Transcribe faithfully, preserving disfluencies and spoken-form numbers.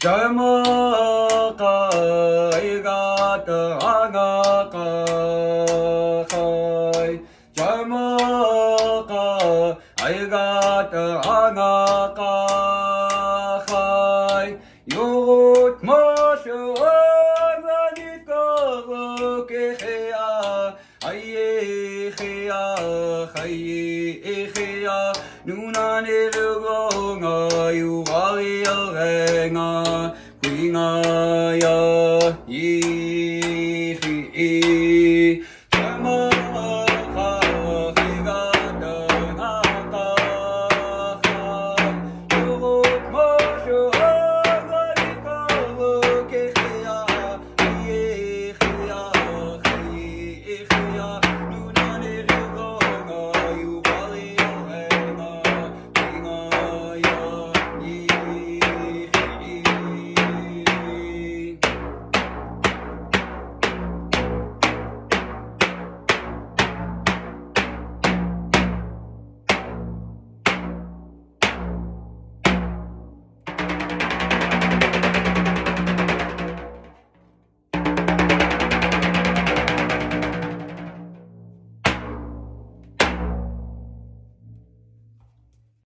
Jamaka, aigata angaka, hai. Jamaka, aigata angaka, hai. Yorut masha anganit karokehea. Aye echea, aye echea, nunane lugonga, yugari arenga, kwinga ya, ye.